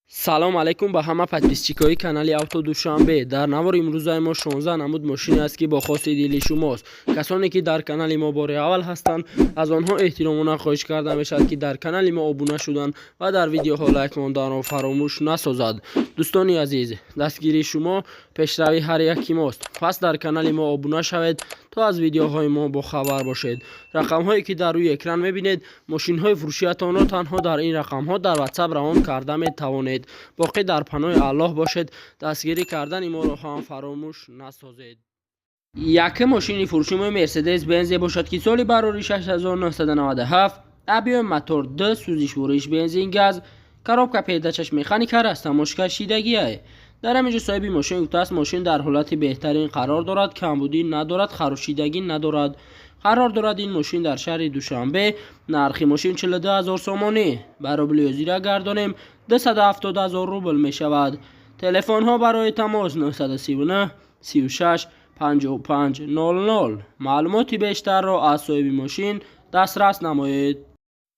Салом алейкум ба ҳама подписчикои канали Авто Душанбе. Дар навори имрӯзаи мо 16 намуд мошине аст, ки бо хости дили шумост. Касоне ки дар канали мо бори аввал ҳастанд, аз онҳо эҳтиромона хоҳиш карда мешавад, ки дар канали мо обуна шуданд ва дар видеоҳо лайк монданро фаромӯш насозад. Дӯстони азиз, дастгирии шумо пешравии ҳар яки мост. Пас дар канали мо обуна шавед, то аз видеоҳои мо бохабар бошед. Рақамҳое ки дар рӯи экран мебинед, мошинҳои фурӯшиятонро танҳо дар ин рақамҳо дар WhatsApp равон карда метавонед. Боқӣ дар паноҳи Аллоҳ бошед, дастгирӣ кардани моро ҳам фаромӯш насозед. Якум мошини фурӯши Мерседес Бензе бошад, ки соли барори 6997, объём мотор д, сӯзишвориш бензин газ, коробка передачаш механика, растаможка шидагиае. Дар ҳамин ҷо соҳиби мошин гуфтааст, мошин дар ҳолати беҳтарин қарор дорад, камбудӣ надорад, харошидагӣ надорад. Қарор дорад ин мошин дар шаҳри Душанбе. Нархи мошин 42 ҳазор сомонӣ, ба рубли ҳозира гардонем, 270 ҳазор рубл мешавад. Телефонҳо барои тамос 939 36 55 00. Маълумоти бештарро аз соҳиби мошин дастрас намоед.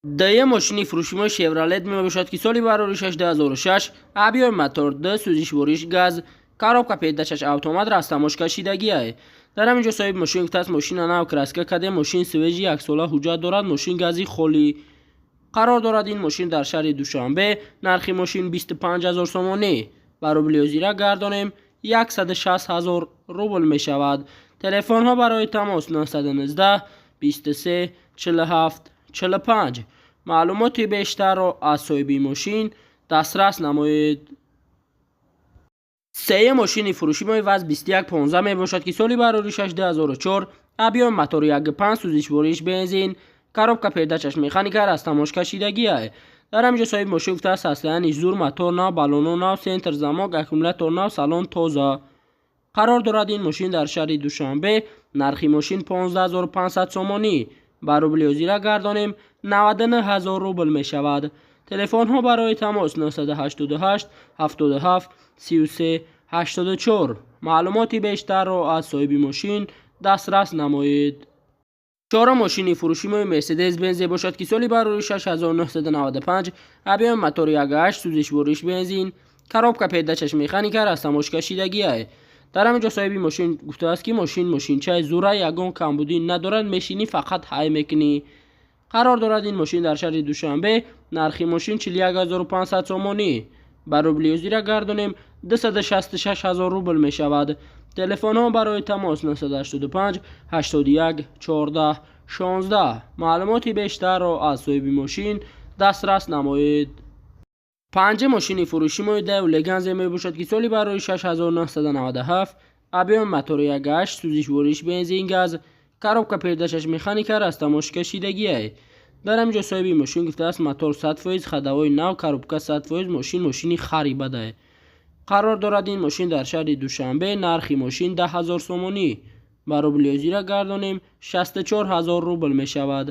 Дуюм мошини фурӯши Шевролет мебошад, ки соли барори 2006, объём мотор д, сӯзишвориш газ, коробка передачаш автомат, растаможка шидагиае. Дар ҳамин ҷо соҳиби мошин гуфтааст, мошина нав краска кардем, мошин свежий, яксола ҳуҷҷат дорад, мошин гази холӣ. Қарор дорад ин мошин дар шаҳри Душанбе. Нархи мошин 25 ҳазор сомонӣ, ба рубли ҳозира гардонем, 160 ҳазор рубл мешавад. Телефонҳо барои тамос 919 23 47 45. Маълумоти бештарро аз соҳиби мошин дастрас намоед. Сеюм мошини фурӯши мои ВАЗ 2115 мебошад, ки соли барори 2004, объём мотори 1.5, сӯзишвориш бензин, коробка передачаш механика, растаможка шидагиае. Дар ҳамин ҷо соҳиби мошин гуфтааст, состояниш зур, мотор нав, баллоно нав, центр замок, аккумулятор нав, салон тоза. Қарор дорад ин мошин дар шаҳри Душанбе. Нархи мошин 15 500 сомонӣ, ба рубли ҳозира гардонем, 99 ҳазор рубл мешавад. Телефонҳо барои тамос 988 77 33 84. Маълумоти бештарро аз соҳиби мошин дастрас намоед. Чорум мошини фурӯши мои Мерседес Бензе бошад, ки соли барори 6995, объём мотори 1.8, сӯзишвориш бензин, коробка передачаш механика, растаможка шидагиае. Дар ҳамин ҷо соҳиби мошин гуфтааст, ки мошин мошинчаи зура, ягон камбудӣ надорад, мешинӣ, фақат ҳай мекунӣ. Қарор дорад ин мошин дар шаҳри Душанбе. Нархи мошин 41 500 сомонӣ, ба рубли ҳозира гардонем, 266 ҳазор рубл мешавад. Телефонҳо барои тамос 985 81 14 16. Маълумоти бештарро аз соҳиби мошин дастрас намоед. Панҷум мошини фурӯши мои Дэу Леганзе мебошад, ки соли барои 6997, объём мотори 1.8, сӯзишвориш бензин газ, коробка передачаш механика, растаможка шидагиае. Дар ҳамин ҷо соҳиби мошин гуфтааст, мотор 100%, ходовой нав, коробка 100%, мошин мошини хари бадае. Қарор дорад ин мошин дар шаҳри Душанбе. Нархи мошин 10 000 сомонӣ, ба рубли ҳозира гардонем, 64 ҳазор рубл мешавад.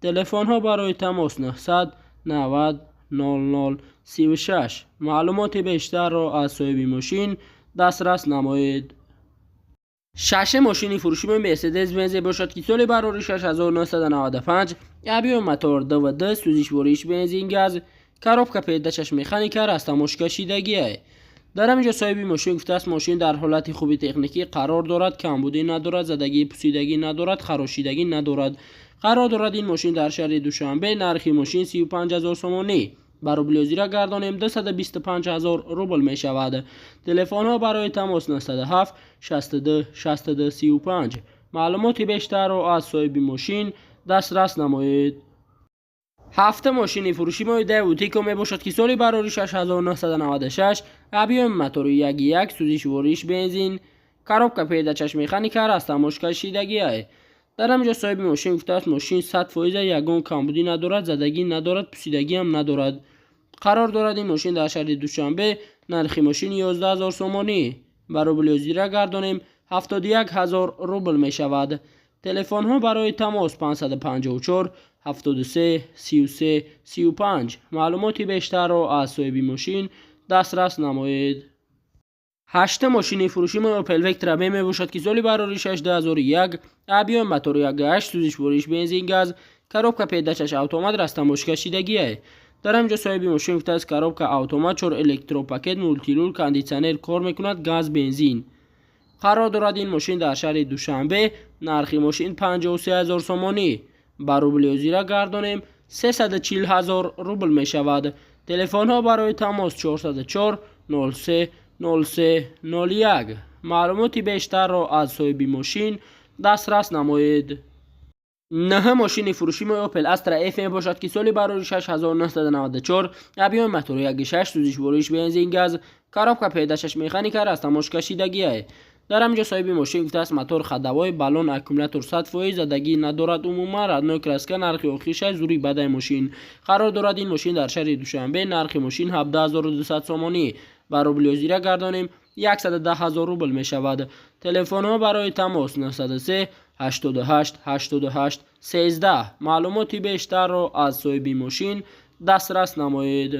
Телефонҳо барои тамос 900 90 00 36. Маълумоти бештарро аз соҳиби мошин дастрас намоед. Шашум мошини фурӯши Мерседес Бензе бошад, ки соли барори 6995, объём мотор двд, сӯзишвориш бензин газ, коробка передачаш механика, растаможка шидагиае. Дар ҳамин ҷо соҳиби мошин гуфтааст, мошин дар ҳолати хуби техникӣ қарор дорад, камбудӣ надорад, задагӣ пусидагӣ надорад, харошидагӣ надорад. Қарор дорад ин мошин дар шаҳри Душанбе. Нархи мошин 35 ҳазор сомонӣ, ба рубли ҳозира гардонем, 225 ҳазор рубл мешавад. Телефонҳо барои тамос 907 62 62 35. Маълумоти бештарро аз соҳиби мошин дастрас намоед. Ҳафтум мошини фурӯши мои Дэу Тико мебошад, ки соли барори 6996, объём мотори 1.1, сӯзишвориш бензин, коробка передачаш механика, растаможка шидагиае. Дар ҳамин ҷо соҳиби мошин гуфтааст, мошин 100%, ягон камбудӣ надорад, задагӣ надорад, пусидагиам надорад. Қарор дорад ин мошин дар шаҳри Душанбе. Нархи мошин 11 ҳазор сомонӣ, ба рубли ҳозира гардонем, 71 ҳазор рубл мешавад. Телефонҳо барои тамос 554 73 33 35. Маълумоти бештарро аз соҳиби мошин дастрас намоед. Ҳаштум мошини фурӯши мо Opel Vectra B мебошад, ки соли барори 2001, объём мотори 1.8, сӯзишвориш бензин газ, коробка передачаш автомат, растаможка шидагиае. Дар ҳамин ҷо соҳиби мошин гуфтааст, коробка автомат, чор электропакет, мультируль, кондитсионер кор мекунад, газ, бензин. Қарор дорад ин мошин дар шаҳри Душанбе. Нархи мошин 53 000 сомонӣ. Ба рубли ҳозира гардонем, 340 000 рубл мешавад. Телефонҳо барои тамос 404 03 03 01. Маълумоти бештарро аз соҳиби мошин дастрас намоед. Наҳ мошини фурӯши мо Opel Astra F мебошад, ки соли барори 6994, объёми мотори 1.6, сӯзишвориш бензин, газ, коробка передачаш механика, растаможка шидагиае. Дар ҳамин ҷо соҳиби мошин гуфтааст, мотор ходовой, баллон, аккумулятор 100%, задагӣ надорад, умуман родной краска, нархи охиршай зури бадай мошин. Қарор дорад ин мошин дар шаҳри Душанбе. Нархи мошин 17 200 сомонӣ. Ба рубли ҳозира гардонем, 110 000 рубл мешавад. Телефонҳо барои тамос 903 88 88 13. Маълумоти бештарро аз соҳиби мошин дастрас намоед.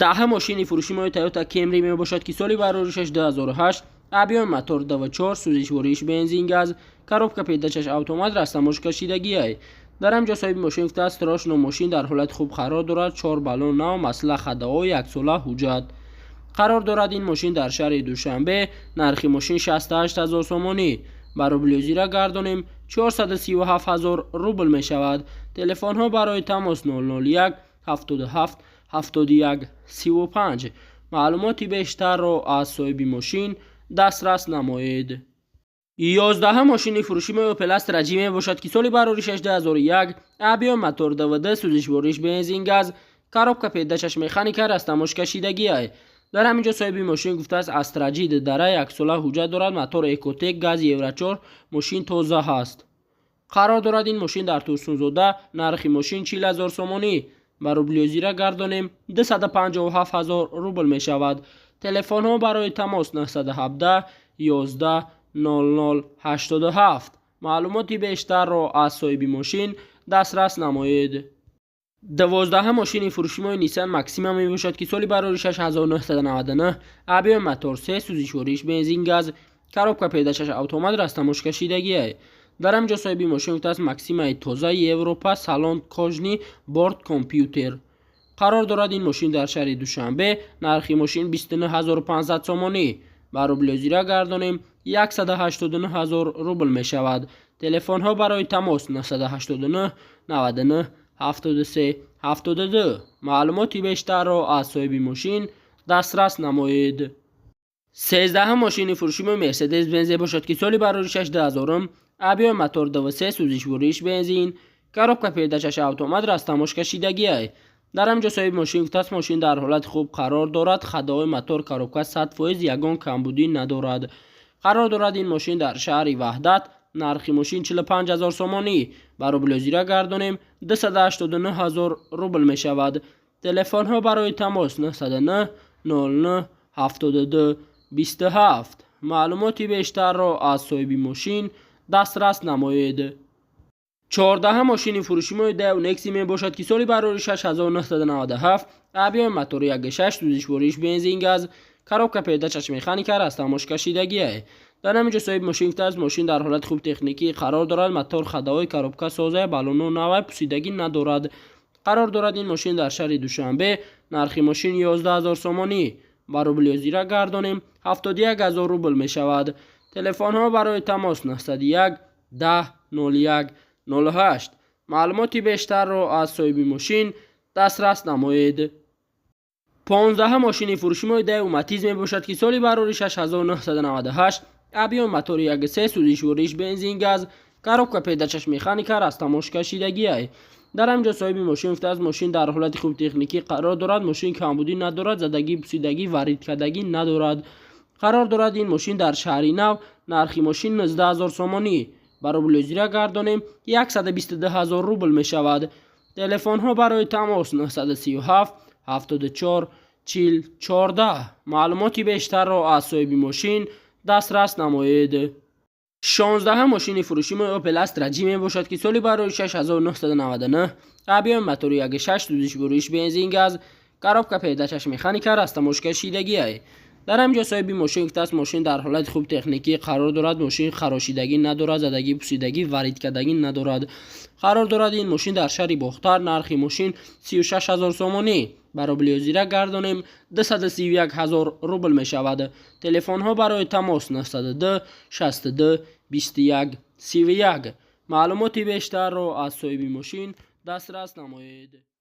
Даҳ мошини фурӯши мои Toyota Camry мебошад, ки соли бароришаш 2008, объёми мотор 24, сӯзишвориш бензин, газ, коробка передачаш автомат, растаможка шидагиай. Дар ҳамин ҷо соҳиби мошин гуфтааст, страшно мошин дар ҳолати хуб қарор дорад, чор баллон нав, масла ходовой, яксола ҳуҷҷат. Қарор дорад ин мошин дар шаҳри Душанбе. Нархи мошин 68 000 сомонӣ. Ба рубли ҳозира гардонем, 437 000 рубл мешавад. Телефонҳо барои тамос 001 77 71 35. Маълумоти бештарро аз соҳиби мошин дастрас намоед. 11 мошини фурӯши мо Opel Astra J мебошад, ки соли бароришаш 2001, объём мотор 2.2, сӯзишвориш бензин, газ, коробка передачаш механика, растаможка шидагиай. Дар ҳамин ҷо соҳиби мошин гуфтааст, Astra J дара, яксола ҳуҷҷат дорад, мотор Ecotec, газ, Евро 4, мошин тоза ҳаст. Қарор дорад ин мошин дар Турсунзода. Нархи мошин 40 000 сомонӣ. Ба рубли ҳозира гардонем, 257 000 рубл мешавад. Телефонҳо барои тамос 917 11 00 87. Маълумоти бештарро аз соҳиби мошин дастрас намоед. 12 мошини фурӯши мои Nissan Maxima мебошад, ки соли бароришаш 1999, объёми мотор 3, сӯзишвориш бензин, газ, коробка передачаш автомат, растаможка шидагиай. Дар ҳамин ҷо соҳиби мошин гуфтааст, Максимаи тозаи Европа, салон кожаный, борт компютер. Қарор дорад ин мошин дар шаҳри Душанбе. Нархи мошин 29 500 сомонӣ. Ба рубли ҳозира гардонем, 189 000 рубл мешавад. Телефонҳо барои тамос 989 99 73 72. Маълумоти бештарро аз соҳиби мошин дастрас намоед. 13 мошини фурӯши мо Мерседес Бенз бошад, ки соли бароришаш 2000, объёми мотор 2.3, сӯзишвориш бензин, коробка передачаш автомат, растаможка шидагиай. Дар ҳамин ҷо соҳиби мошин гуфтааст, мошин дар ҳолати хуб қарор дорад, ходовой, мотор, коробка 100%, ягон камбудӣ надорад. Қарор дорад ин мошин дар шаҳри Ваҳдат. Нархи мошин 45 000 сомонӣ. Ба рубли ҳозира гардонем, 289 000 рубл мешавад. Телефонҳо барои тамос 909 09 72 27. Маълумоти бештарро аз соҳиби мошин дастрас намоед. 14 мошини фурӯши мои Daewoo Nexia мебошад, ки соли бароришаш 1997, объёми мотори 1.6, сӯзишвориш бензин, газ, коробка передачаш механика, растаможка шидагиай. Дар ҳамин ҷо соҳиби мошин гуфтааст, мошин дар ҳолати хуб техникӣ қарор дорад, мотор ходовой, коробка созая, баллоно навай, пусидагӣ надорад. Қарор дорад ин мошин дар шаҳри Душанбе. Нархи мошин 11 000 сомонӣ. Ба рубли ҳозира гардонем, 71 000 рубл мешавад. Телефонҳо барои тамос 901 10 01 08. Маълумоти бештарро аз соҳиби мошин дастрас намоед. 15 мошини фурӯши мои Daewoo Matiz мебошад, ки соли бароришаш 1998, объёми мотори 1.3, сӯзишвориш бензин, газ, коробка передачаш механика, растаможка шидагиай. Дар ҳамин ҷо соҳиби мошин гуфтааст, мошин дар ҳолати хуб техникӣ қарор дорад, мошин камбудӣ надорад, задагӣ, пусидагӣ, варидкардагӣ надорад. Қарор дорад ин мошин дар шаҳри Нав. Нархи мошин 19 000 сомонӣ. Ба рубли ҳозира гардонем, 122 000 рубл мешавад. Телефонҳо барои тамос 937 74 40 14. Маълумоти бештарро аз соҳиби мошин дастрас намоед. 16 мошини фурӯши мо Opel Astra J мебошад, ки соли бароришаш 1999, объёми мотори 1.6, сӯзишвориш бензин, газ, коробка передачаш механика, растаможка шидагиай. Дар ҳамин ҷо соҳиби мошин гуфтааст, мошин дар ҳолати хуб техникӣ қарор дорад, мошин харошидагӣ надорад, задагӣ, пусидагӣ, варид кардагӣ надорад. Қарор дорад ин мошин дар шаҳри Бохтар. Нархи мошин 36 ҳазор сомонӣ, ба рубли ҳозира гардонем, 231 ҳазор рубл мешавад. Телефонҳо барои тамос: 902 62 21 31. Маълумоти бештарро аз соҳиби мошин дастрас намоед.